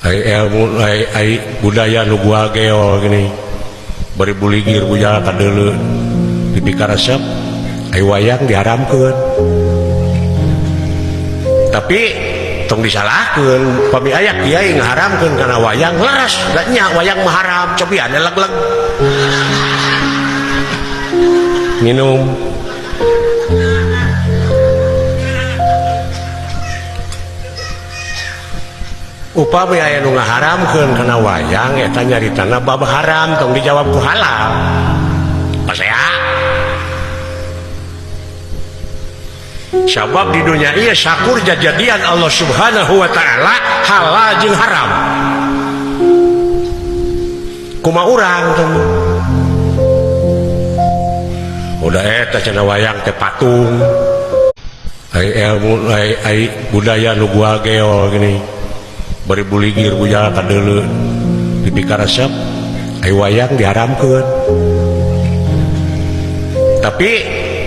Ai ilmu ai budaya nu gua geol gini bari buligir bujal kadeuleu dipikaresep ai wayang diharamkeun. Tapi tong disalahkeun pami aya kiai ngaharamkeun kana wayang leres da nya wayang mah haram cobian leg-leg minum. Upami aya nu ngaharamkeun kana wayang eta nyaritana bab haram tong dijawab ku halal. Pasea. Sabab di dunia ieu sakur jajadian Allah Subhanahu wa taala halal jeung haram. Kumaha urang teh? Udah eta cenah wayang teh patung. Ai ilmu ai budaya nu gua geol gini. Bari buligir bujal kadeuleu dipikaresep ai wayang diharamkeun. Tapi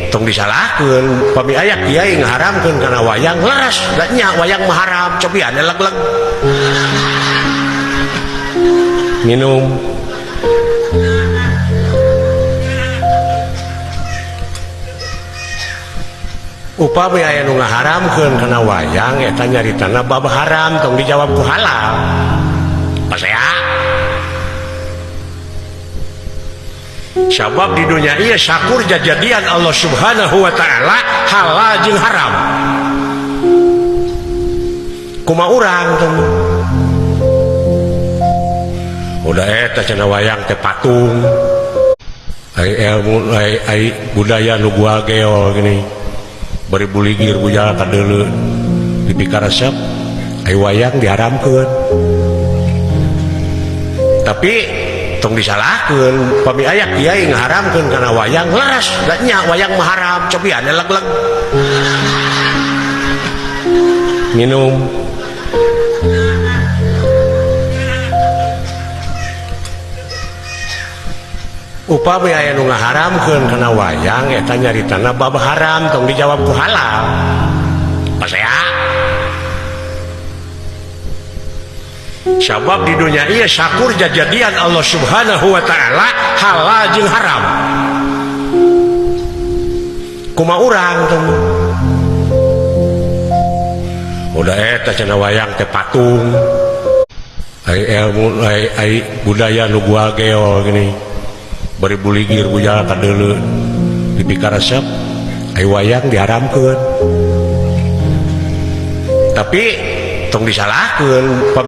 tong disalahkeun pami aya kiai ngaharamkeun kana wayang leres da nya wayang mah haram cobian leg-leg minum. Upami aya nu ngaharamkeun kana wayang eta nyaritana bab haram tong dijawab ku halal. Pasea. Sabab di dunia ieu sakur jajadian Allah Subhanahu wa taala halal jeung haram. Kumaha urang teh? Udah eta cenah wayang teh patung. Ai ilmu ai budaya nu gua geol gini. Bari buligir bujal kadeuleu dipikaresep ai wayang diharamkeun. Tapi tong disalahkeun pami aya kiai ngaharamkeun kana wayang leres da nya wayang mah haram cobian leg-leg minum. Upami aya nu ngaharamkeun kana wayang eta nyaritana bab haram tong dijawab ku halal. Pasea. Sabab di dunia ieu sakur jajadian Allah Subhanahu wa taala halal jeung haram. Kumaha urang teh? Udah eta cenah wayang teh patung. Ai ilmu ai budaya nu gua geol gini. Bari buligir bujal kadeuleu dipikaresep ai wayang diharamkeun. Tapi tong disalahkeun.